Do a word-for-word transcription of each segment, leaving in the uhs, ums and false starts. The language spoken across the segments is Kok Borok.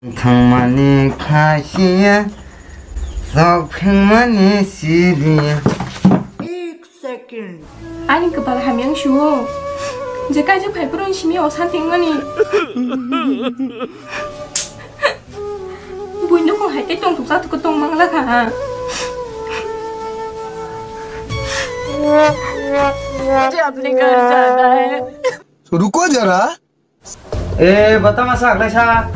Thangmani khasiya, sok phengmani siriya. Ek second. Ani kwpal hamya wng sio. Je kaijak phai phuru simi o santi wngmani. Buino kong hai tei tong thuksa thuksa tong mangla kha. Je apni ghar jana hai. Ruko jara. Eh, bata masa aklai sa.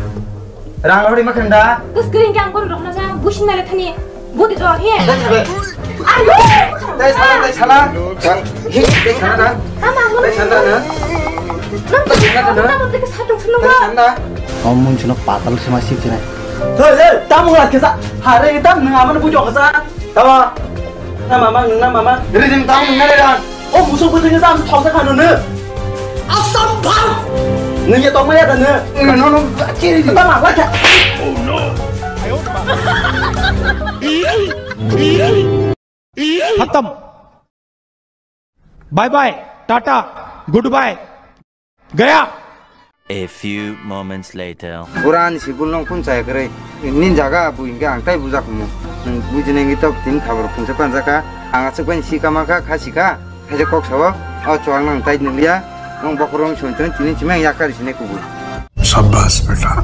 Rang lori makan da. Kus kering kang kon rok na sa, busin mare thani. Budi do he. Dai sabe. Ayo. Dai sala, dai sala. Hi, dai sala na. Tama mo. Dai sala na. Nang to. Dai sala na. Tama mo ke sa tung sunu. Dai sala na. Om mun chino patal sima sip chine. Hei, hei, tamo la kesa. Hare tam nang aman bujo kesa. Tama. Na mama, na mama. Ridin tam nang na ran. O musuk bwtwini tam thoksa khano nw. Asambhav! Nwng ya tongma ya da nw? Nwng no no chiri di. Tama la kha. Khatam. Bye bye, tata, goodbye. Gaya. A few moments later. Buran si bulong kun chaya kare. Nin jaga bu hingke ang tai bujak mo. Nung bujine ngi tok tin khabar kunse panjaka. Ang asuk bai si kama kha, kha si kha. Khaja kok sawo. O chuang nang tai nung liya. Nung bokorong chon chon tini chimang yakar sine kubu. Shabash beta.